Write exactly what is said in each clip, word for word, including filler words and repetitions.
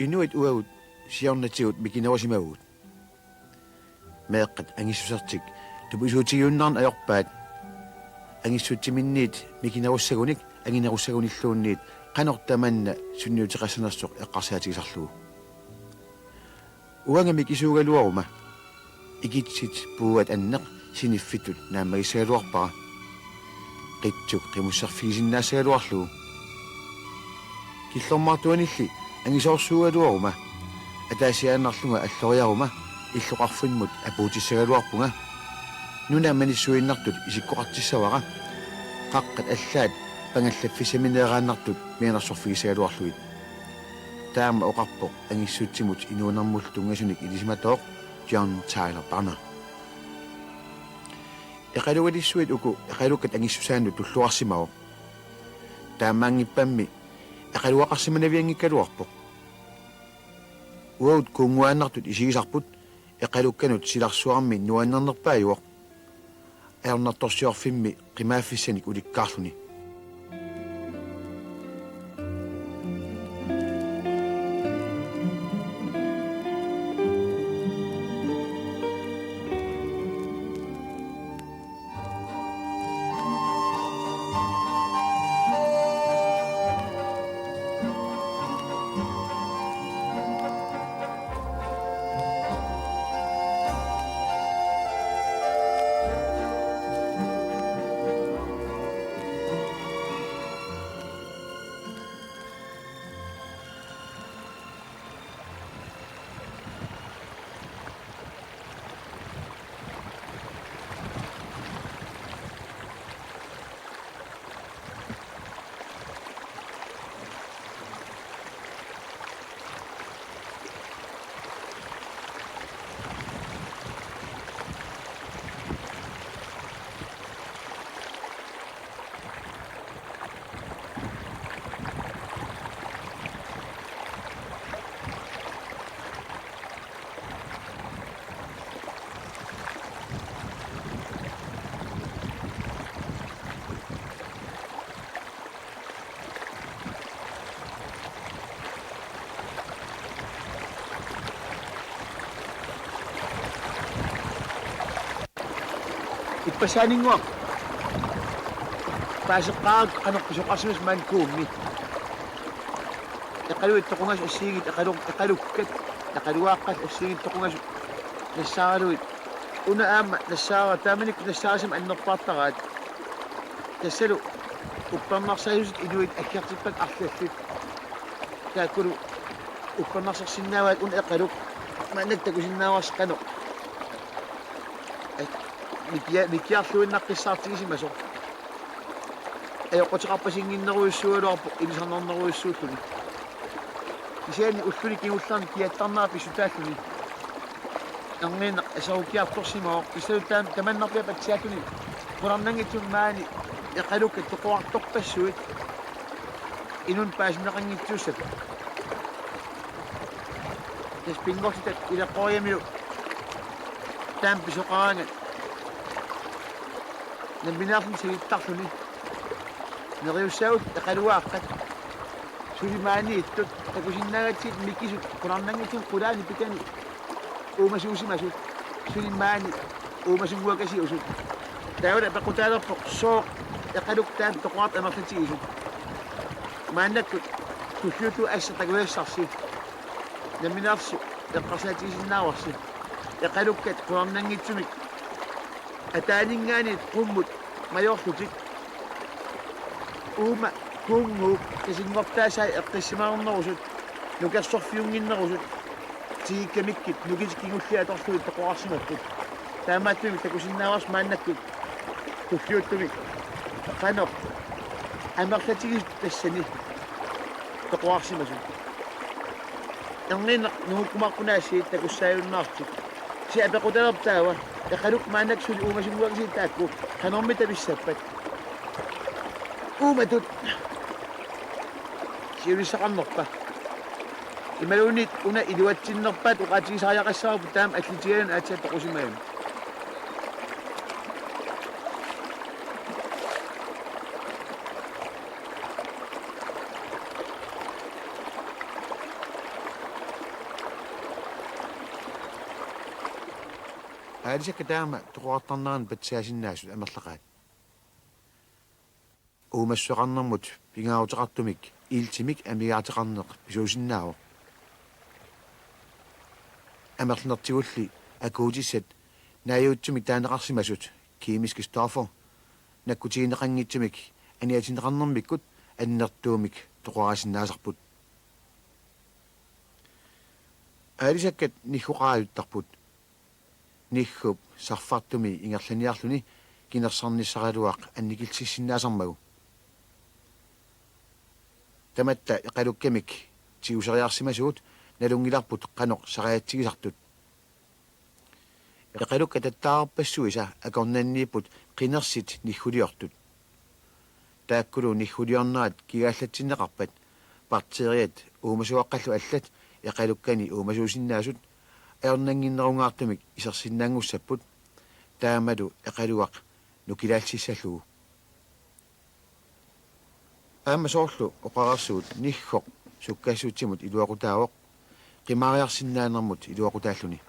Inuit uagut siornatigut mikinerusimavugut. Meeqqat angissusertik tupisuutigiunnaarneq ajorpaat. Angissutsiminniit mikinerussagunik anginerussagunilluunniit qanoq tamanna sunniuteqassanersoq eqqarsaatigisarlugu. Uanga mikisuugaluaruma ikitsit puuat anneq siniffittut naammagissagaluarpara. Qitsuk qimusserfigisinnaassagaluarlugu. Killormartuanilli angisoorsuugaluaruma, ataasiaannarlunga alloriaruma illoqarfimmut apuutissagaluarpunga. Nuna manissuinnartut isikkoqartissavara. Qaqqat allaat pangallaffissamineeraannartut mianersorfigissagaluarlugit. Taama oqarpoq angissutsimut inuunermullu tunngasunik ilisimatooq John Tyler Bonner. Eqalugalissuit uku eqalukkat angissusaannut tulluarsimavoq. Taamaanngippammi eqalugaqarsimanavianngikkaluarpoq. Uagut kuunnguaannartut isigisarput eqalukkanut silarsuarmi nuannernerpaajuvoq. Ajornartorsiorfimmi qimaaffissanik ulikkaarluni. Ippassaaninnguaq paaseqqaarakku qanoq pisoqarsimasoq maani kuummi. Eqaluit toqungasut assigiinngitsut eqalu-, eqalukkat, eqaluaaqqat assigiinngitsut toqungasut nassaaralugit. Una aamma nassaara-, taamanikkut nassaarissama annerpaartaraat. Tassalu uppernarsaasut inuit aggertippakka arlallit. Taakkulu uppernarsarsinnaavaat una eqaluk. Maannakkut takusinnaavarsi qanoq. Ai, mikia-, mikiarluinnaqqissaartigisimasoq. Ajoquteqarpasinnginnerujussuugaluarpoq ilisarnarnerujussuulluni. Kisianni ulluni kingullerni kiattarnera pissutaalluni. Erniinnaq aserukiartorsimavoq. Tassalu taam-, tamannarpiaq patsiaalluni. Qularnanngitsumik maani eqalukkat toqorartorpassuit. Inunnut paasinneqanngitsuussat. Tassa pinngortitat ileqqoriaramilu taama pisoqaraangat. Nammineerluni sivittarluni. Neriussaagut eqaluaaqqat. Suli maaniittut takusinnaagatsigit mikisut qularnanngitsumik qulaani pitani uumasuusimasut. Suli maani uumasunnguakasiusut. Taavalu apeqqutaalerpoq sooq eqaluk taama toqorartut amerlatigisut. Maannakkut tulliuttup assut takusassarsi. Nammineerlusi eqqarsaatigisinnaavarsi. Eqalukkat qularnanngitsumik ataaninngaanniit qummut majorlutik. Uuma kuunnguup tasinngortaasai eqqissimaarnerusut, nukersorfiunnginnerusut, tigikkamikkit nukitik kingulliit atorlugit toqorarsimapput. Taamaattumik takusinnaavarsi maannakkut tulliuttumik qanoq amerlatigisut tassani toqorarsimasut. Erniinnaq nungukkumaarpunga aasiit takussaajunnaartut. Kisianni apeqqutaalerpoq taava, eqaluk maannakkut suli uumasunnguakasiit taakku qanormita pissappat? Uumatut. Siunissaqarnerpa? Imaluunniit una iluatsinnerpaatut oqaatigisariaqassavarput taama allitigaluni aatsaat toqusimagami. Aalisakkat taama toqorartarneranni patsaasinnaasut amerlaqaat. Uumassuseqarnermut pingaaruteqartumik iltimik amigaarteqarneq pisuusinnaavoq. Amerlanertigulli akuutissat naajuutsumik taaneqarsimasut, kemiske stoffer, nakkutigineqanngitsumik aniatinneqarnermikkut annertuumik toqoraasinnaasarput. Aalisakkat niggoqaajuttarput. Niggup sarfartumi ingerlaniarluni kinersarnissaraluaq annikillissinnaasarmagu. Tamatta eqalukkamik tiguseriarsimasugut nalunngilarput qanoq sariatsigisartut. Eqalukkat tattaarpassuisa akornanniipput qinersit nigguliortut. Taakkulu nigguliornerat kigaallatsinneqarpat bakteriat uumasuaqqallu allat eqalukkani uumasuusinnaasut ajornannginnerungaartumik isersinnaanngussapput, taamalu eqaluaq nukilaallissallugu. Aamma soorlu oqarersugut niggoq sukkassutsimut iluaqutaavoq, qimaariarsinnaanermut iluaqutaalluni.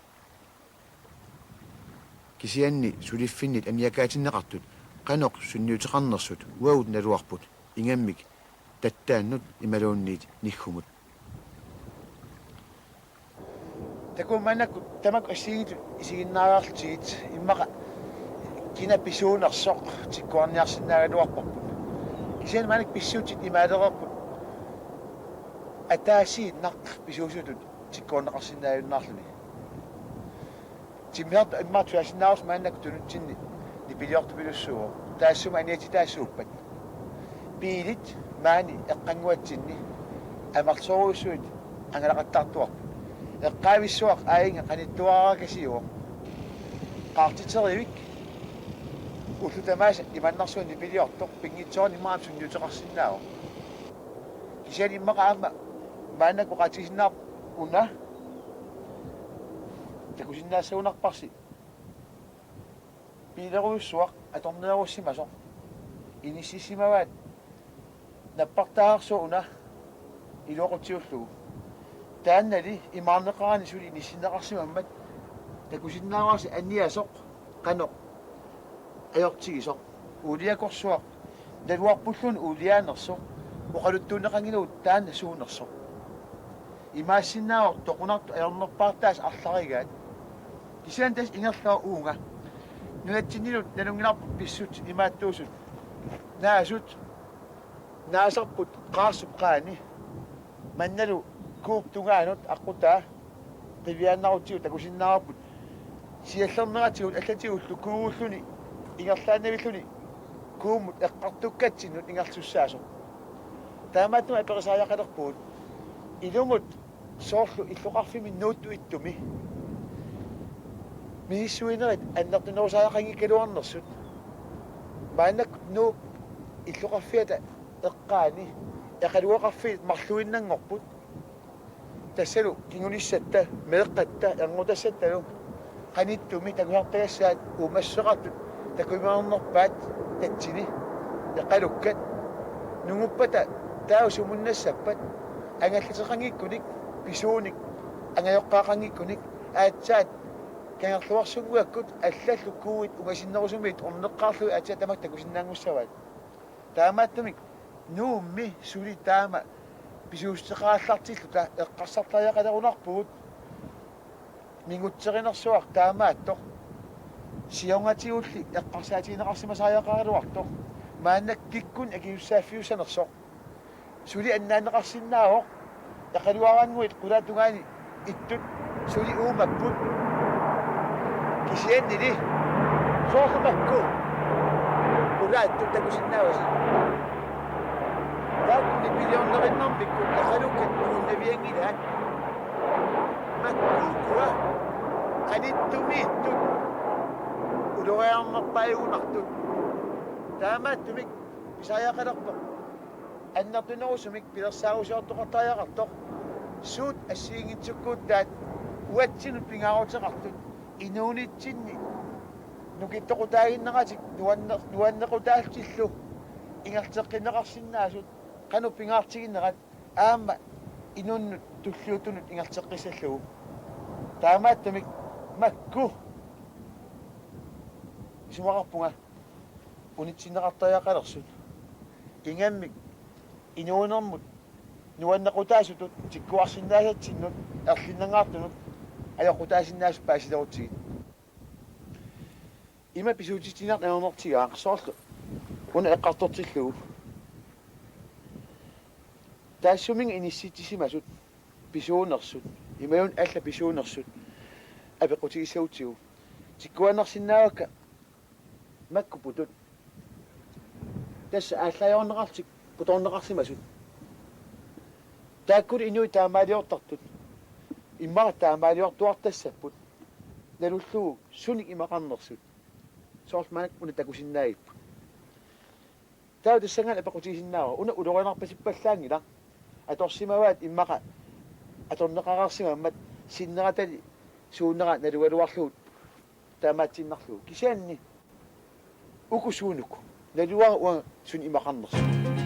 Kisianni suliffinnit aniakaatinneqartut qanoq sunniuteqarnersut uagut naluarput ingammik tattaannut imaluunniit niggumut. Takuuk maannakkut tamakku assigiinngitsut isiginnaariarlutigit immaqa kina pisuunersoq tikkuarniarsinnaagaluarparput. Kisianni maannakkut pissutsit imaalereerput ataasiinnaq pisuusutut tikkuarneqarsinnaajunnaarluni. Timmisartoq immaqa tusaasinnaavoq maannakkut tunutsinni nipiliortupilussuuvoq. Taassuma aniatitaasuuppat. Biilit maani eqqannguatsinni amerlasoorujussuit angalaqattaartuarput. Eqqaavissuaq aajinnga qanittuaraarakasiuvoq. Qaartiterivik ullut tamaasa imannarsuaq nipiliortoq pinngitsoorani immaqa sunniuteqarsinnaavoq. Kisianni immaqa aamma maannakkut oqaatigisinnaarput una takusinnaassagunarparsi biilerujussuaq atorneerussimasoq inississimavaat nappartaarsuuna iluaqutigiullugu. Taannali imaarneqarani suli inissinneqarsimammat takusinnaavarsi aniasoq qanoq ajortigisoq. Uuliakorsuaq naluarpulluunniit uuliaanersoq oqaluttuunneqanngilagut taanna suunersoq. Imaassinnaavoq toqunartut ajornerpaartaasa arlarigaat. Kisianni tassa ingerlavoq uunga. Nunatsinnilu nalunngilarput pissutsit imaattuusut. Naasut naasarput qaarsup qaani. Mannalu kuup tungaanut aqqutaa qiviaannarutigu takusinnaavarput. Siallerneratigut allatigullu kuugulluni ingerlaannavilluni kuummut eqqartukkatsinnut ingerlasussaasoq. Taamaattumik aperisariaqalerpugut ilumut soorlu illoqarfimmi Nuuttut Ittumi misissuinerit annertunerusariaqanngikkaluarnersut. Maannakkut Nuup illoqarfiata eqqaani eqaluaqarfiit marluinnanngorput. Tassalu kingunissatta, meeqqatta, ernutassattalu qanittumi takusartagassaat uumassuseqartut takujumaarnerpaat tatsini eqalukkat. Nunguppata taava sumunnassappat angallateqanngikkunik pisuunik angajoqqaaqanngikkunik aatsaat Kangerluarsunnguakkut allallu kuuit ungasinnerusumiit orneqqaarlugit aatsaat tamakku takusinnaanngussavaat. Taamaattumik Nuummi suli taama pisuussuteqarallartilluta eqqarsartariaqalerunarpugut. Mingutserinersuaq taamaattoq. Siornatigulli eqqarsaatigineqarsimasariaqaraluartoq. Maannakkut kikkunnit akisussaaffiussanersoq. Suli annaanneqarsinnaavoq. Eqaluaraannguit qulaatungaani ittut suli uumapput. Kisiannili soorlu makku qulaattut takusinnaavasi. Taakku nipiliornerinnarmikkut eqalukkat nungunnavianngilaat. Makku ukua qanittumiittut uloriarnerpaajugunartut. Taamaattumik pisariaqalerpoq annertunerusumik pilersaarusiortoqartariaqartoq. Suut assigiinngitsukkuuttaat uatsinnut pingaaruteqartut inuunitsinni nukittoqutaaginneratik nuanne-, nuannequtaallutillu ingerlateqqinneqarsinnaasut qanoq pingaartiginerat aamma inunnut tulliuttunut ingerlateqqissallugu. Taamaattumik makku Isumaqarpunga unitsinneqartariaqalersut. Ingammik inuunermut nuannequtaasutut tikkuarsinnaasatsinnut erlinnangaartunut ajoqutaasinnaasut paasilerutsigit. Ima pisuutitsineq ajornertigaaq soorlu una eqqartortillugu. Taassuminnga inissitsisimasut pisuunersut, imaluunniit allat pisuunersut apeqqutigissagutsigu. Tikkuarsinnaavakka makku putut. Tassa aallaavigineqarlutik putorneqarsimasut. Taakkulu inuit taamaaliortartut. Immaqa taamaaliortuartassapput. Nalullugu sunik imaqarnersut. Soorlu maannakkut una takusinnaagipput. Taava tassanngaanniit apeqqutigisinnaavara. Una ulorianarpasippallaanngilaq. Atorsimavaat immaqa atorneqareersimammat sinneratali suunera nalugaluarlugu taamaattiinnarlugu. Kisianni uku suunuku. Naluara uanga sunik imaqarnersut.